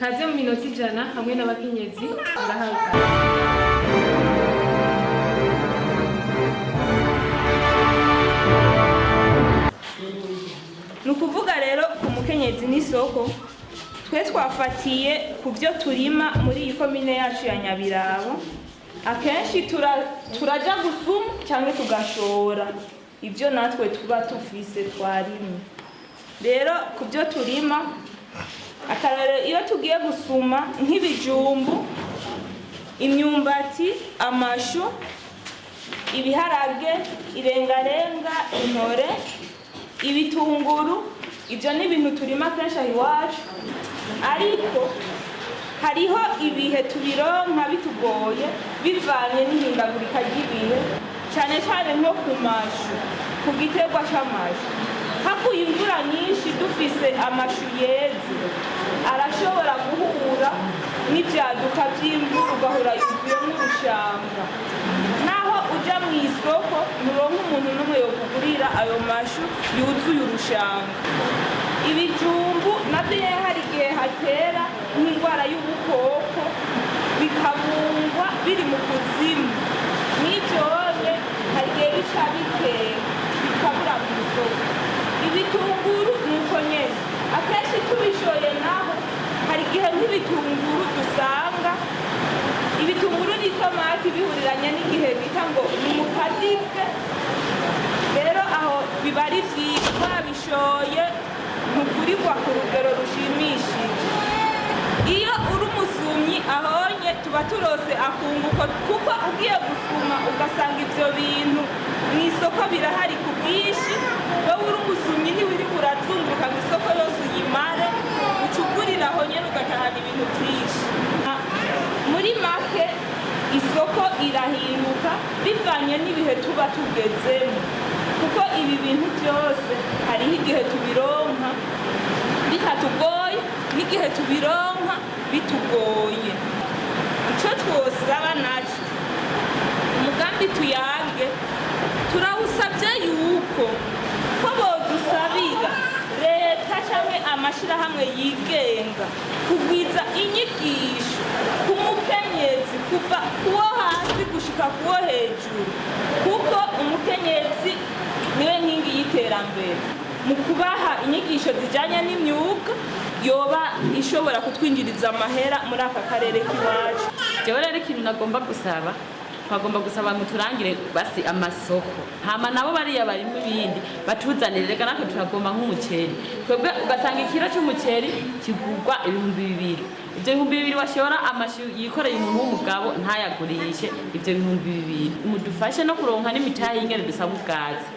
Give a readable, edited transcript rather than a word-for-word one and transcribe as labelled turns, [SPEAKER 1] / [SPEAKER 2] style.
[SPEAKER 1] Kaze mu minota 100 hamwe n'abakenyezi murahawe.
[SPEAKER 2] Ni ukuvuga rero ku mukenyezi n'isoko, twe twafatiye ku byo turima muri iyi komine yacu ya Nyabirabo. Akenshi turaja gusuma cyangwa tugashora ibyo natwe tuba tufise twarimye. Rero ku byo turima, akarorero, iyo tugiye gusuma nk'ibijumbu, imyumbati, amashu, ibiharage, irengarenga, intore, ibitunguru, ibyo ni ibintu turima kenshi aho iwacu. Ariko hariho ibihe tubironka bitugoye bivanye n'ihindagurika ry'ibihe, cyane cyane nko ku mashu, ku giterwa c'amashu. Haguye imvura nyinshi dufise amashu yeze, arashobora guhura n'ivyaduka vy'imvura, ugahura yuzuyemwo urushanga. Naho uja mu isoko, nturonka umuntu n'umwe yokugurira ayo mashu yuzuye urushanga. Ibijumbu navyo nyene hari igihe hatera nk'indwara y'ubukoko, bikabungwa biri mu kuzimu. N'ivyonye hari igihe bica bikera, bikabura mu isoko. Ibitunguru ni uko nyene, akenshi tubishoye naho hari igihe nk'ibitunguru dusanga ibitunguru n'itomati bihuriranye n'igihe bita ngo ni mu kadibwe. Rero aho biba ari vyiza, wabishoye ntugurirwa ku rugero rushimishije. Iyo uri umusumyi ahonye tuba turose akunguko, kuko ugiye gusuma ugasanga ivyo bintu mu isoko birahari ku bwinshi, wowe uri umusumyi ntiwirirwa urazunguruka mu isoko yose uyimare, uca ugurira aho nyene ugatahana ibintu vyinshi. Muri make, isoko irahinduka bivanye n'ibihe tuba tugezemo, kuko ibi bintu byose hariho igihe tubironka bitatugoye n'igihe tubironka bitugoye. Icyo twosaba naco, umugambi Tuyage turawusabye yuko ko bodusabira leta canke amashirahamwe yigenga kugwiza inyigisho ku mukenyezi kuva kuwo hasi gushika kuwo hejuru, kuko umukenyezi niwe nkingi y'iterambere. Mu kubaha inyigisho zijanye n'imyuga yoba ishobora kutwinjiriza amahera muri aka karere k'iwacu.
[SPEAKER 3] Jewe rero ikintu nagomba gusaba, twagomba gusaba muturangire basi amasoko, hama nabo bariya barimo ibindi batuzanire. Reka natwe turagomba nk'umuceri. Twebwe ugasanga ikiro c'umuceri kigurwa 2000. Ivyo 2000 washora amashu yikoreye umuntu w'umugabo ntayagurishe ivyo 2000. Mudufashe no kuronka n'imitahe y'ingene dusaba ubwatsi.